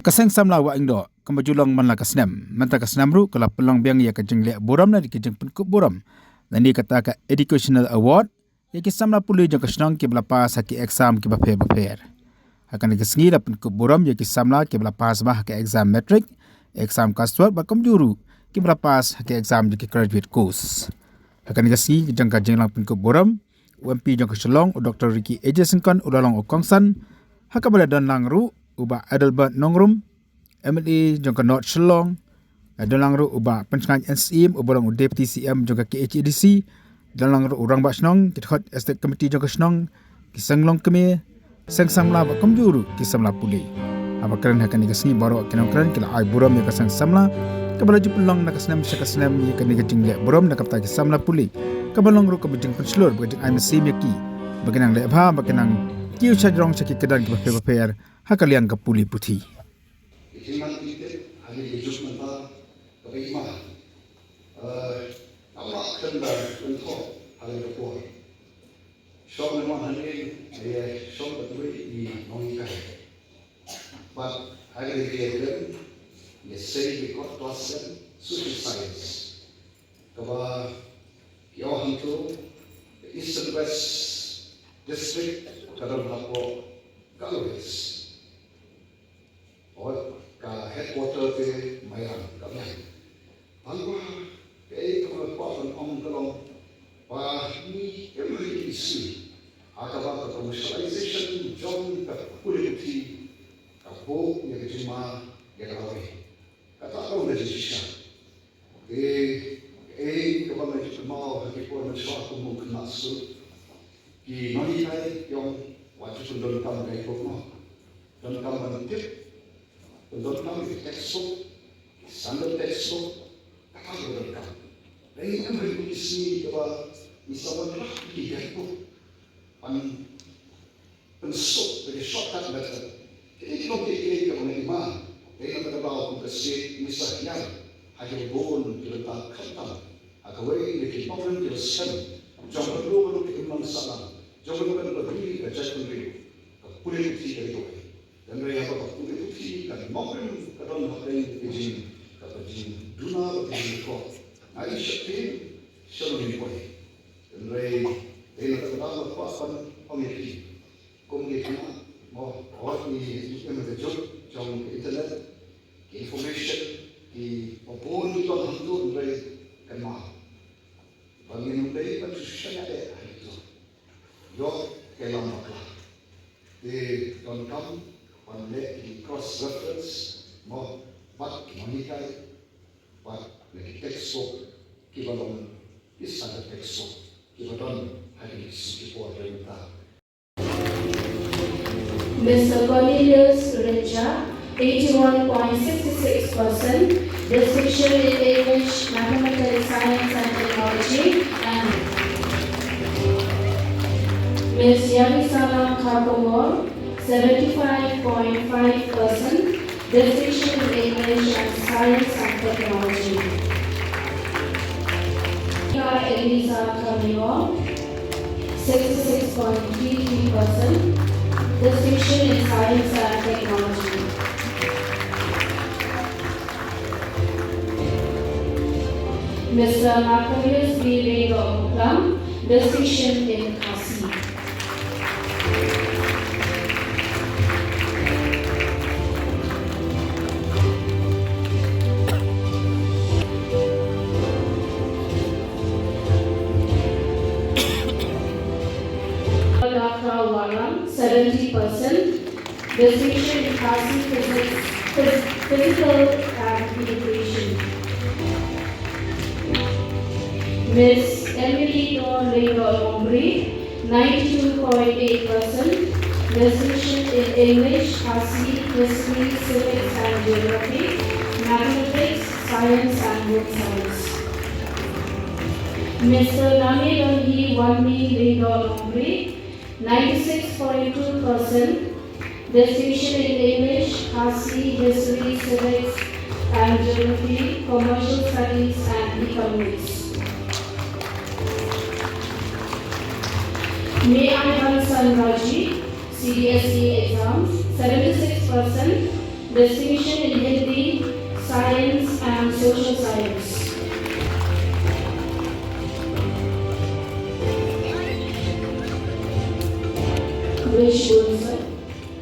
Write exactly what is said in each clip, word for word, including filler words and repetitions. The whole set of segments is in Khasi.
Ka Seng Samla Wahingdoh, kaba ju long man la ka snem, mynta ka snem ruh ka la pynlong biang ïa ka jingleh burom lane ka jingpynkup burom, lane kata ka Educational Award, ïa ki samla pule jong ka shnong kiba la pass ha ki exam kiba pher bapher. Ha kane ka sngi la pynkup burom ïa ki samla kiba la pass bha ha ki exam matric, exam coursework bad kumjuh ruh kiba la pass ha ki exam jong ki graduate course. Ha kane ka sngi jong ka jinglang pynkup burom, u M P jong ka Shillong, u Doctor Ricky A J Syngkon u la long u kongsan, ha kaba la don lang ruh u Bah Adelbert Nongrum, M L A jong ka North Shillong, la don lang ruh u Bah Pynshngain N Syiem uba long u Deputy C M jong ka K H A D C, don lang ruh u Rangbah Shnong, ki dkhot Executive Committee jong ka shnong, ki seng longkmie, seng samla bad kumjuh ruh ki samla pule. Haba kren ha kane ka sngi baroh ki nongkren ki la ai burom ïa ka seng samla kaba la ju pynlong na ka snem sha ka snem ïa kane ka jingleh burom na ka bynta ki samla pule, kaba long ruh kaba jingpynshlur bad ka jingai mynsiem ïa ki ba kin nang leh bha, ba kin nang kiew shajrong sha ki kyrdan kiba pher bapher ha ka liang ka pule puthi. Ki jingmane ki tip ha kine ki juk mynta kaba ïa ma, eh, namar kynda kynthoh ha kane ka por. Shong ne ma hangne, eh, shong ba dwei i nonghikai. Bad ha kane ka ïa kren, ïa sei ki kot class seven, social science. Kaba ki ong hangto, the Eastern West District ka don hapoh Garo Hills. Oi, ka headquarter te Mairang, ka biang. Bad kaei kaba nga kwah ban ong ka long ba ngi im ha ine i sngi ha kaba ka commercialization jong ka pule puthi ka buh ïa ka jingma ïa ka lawei. Kata ka long ka jingshisha. Te kaei kaba nga ju kynmaw ha ki por mynshuwa kum u khynnah skul, ki nonghikai ki ong wat ju pyndonkam kaei kaba kynmaw. Donkam ban tip, pyndonkam ki textbook, ki standard textbook, kata kaba donkam. Dei ngi em ha kine ki sngi kaba ngi sa wanrah ki guidebook ban pynsuk da ki shortcut method. Kine ki long kiei kiei kiba ngi ïa ma. Dei na kata ka daw kum ka state ngi sa hiar ha kiba bun ki bynta khamtam ha kawei na ki nongrim kiba skhem jong kano kano ka imlang sahlang, jong kano kano ka ri ka jaitbynriew, ka pule puthi ka dei kawei. Hynrei haba ka pule puthi ka nongrim ka don hapdeng ka jing, ka jingduna bad ka jingkyrkhu. Nga i sheptieng sha nongrim poi. Hynrei dei na kata ka daw nga kwah ban ong ïa phi. Kum ki khynnah, mo, hooid ngi im ha ka juk jong ka internet, ki information kiba bun ki don hangto, hynrei kynmaw ba ngin ym dei ban shu shaniah eh ha kito. Ïoh ka lam bakla. Te donkam ban leh ki cross reference, mo, bad ki nonghikai, bad na ki textbook kiba long ki standard textbook kiba don ha kine ki sngi ki por kiba mynta. Mister Cornelius Rinja, eighty-one point six six percent, distinction in English, Mathematics, Science and Technology, and Miss Yamisama Kharkongor, seventy-five point five percent, distinction in English and Science and Technology. Eliza Kharkongor, sixty-six point three three percent, distinction in Science and Technology. Mister Marconius B Lyngdoh Muklam, distinction in Khasi. Doctor Walam, seventy percent. Distinction in Khasi Physics, Phys- Physical and Education. Miss Emily Dor Lego Lombri, ninety-two point eight percent. Distinction in English, Khasi, History, Civics and Geography, Mathematics, Science and Home Science. Mister Nami Donhi Wanmi Lego Lombri, ninety-six point two percent, distinction in English, Khasi, History, Civics and Geography, Commercial Studies and Economics. May I Hansan Raji, C B S E exams, seventy-six percent, Distinction in Hindi, Science and Social Science. Khublei shibun sir.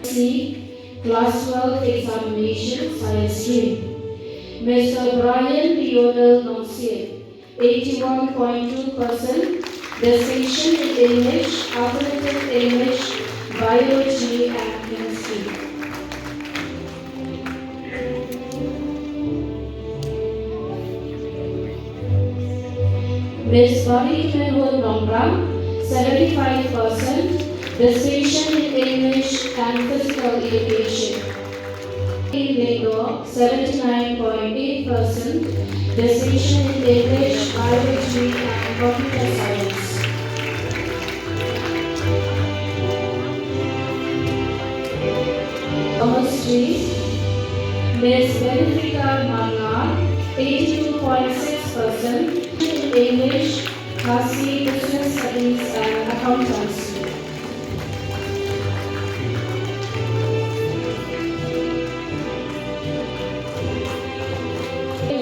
C, Class twelve Examination, Science Stream. Mister Brian Leonel Nongsiej, eighty-one point two percent, distinction in English, alternative English, biology and chemistry. Miss Bani Kmenhun Nongrang, seventy-five percent, distinction in English and physical education. Lyngdoh, seventy-nine point eight percent, distinction in English, biology and computer science. Chemistry, Miss Benfica Manga, eighty-two point six percent, in English, Khasi, Business Studies and Accountancy.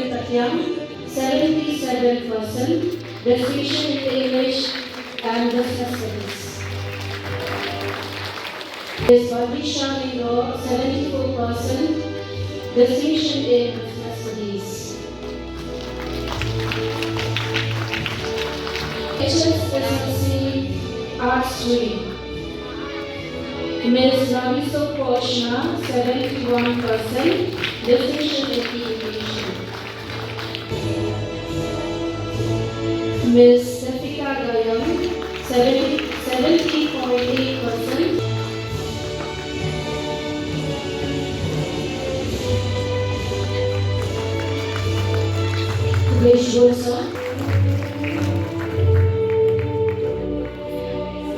Takiang, seventy-seven percent, distinction in English and Business Studies. Miss Badrisha Lyngdoh, seventy-four percent, distinction in Business Studies. H S S L C Arts Stream. Miss Raviso Koshna, seventy-one percent, distinction in education. Miss Sefika Gayam, seventy, seventy point eight percent. Khublei shibun sir.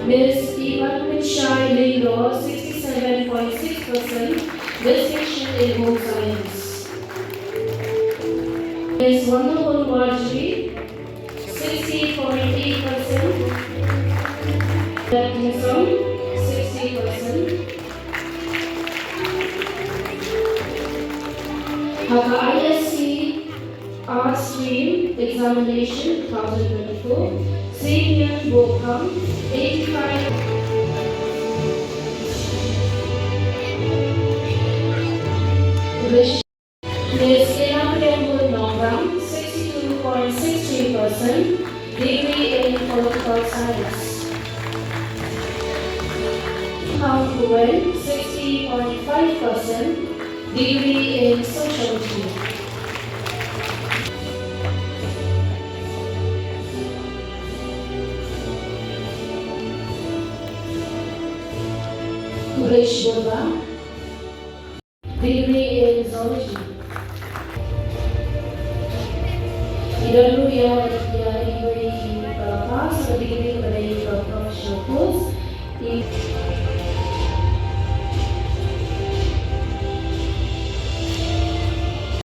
Miss Ivan Pinshai Lyngdoh, sixty-seven point six percent, distinction in Home Science. Miss Wanda Bonwarji, sixty point eight percent. That is, um, sixty percent. Ha ka I S C Arts Stream Examination two thousand twenty-four, Senior Bokham, eighty-five. Miss Kena Priyangur Nongrang, sixty-two point six three percent, degree in political science. Kham Kuen, sixty point five percent, degree in sociology. Khublei shibun. Degree in Zoology. Ki don ruh ïa, ïa iwei i ba la pass ka degree kaba dei ka professional course. I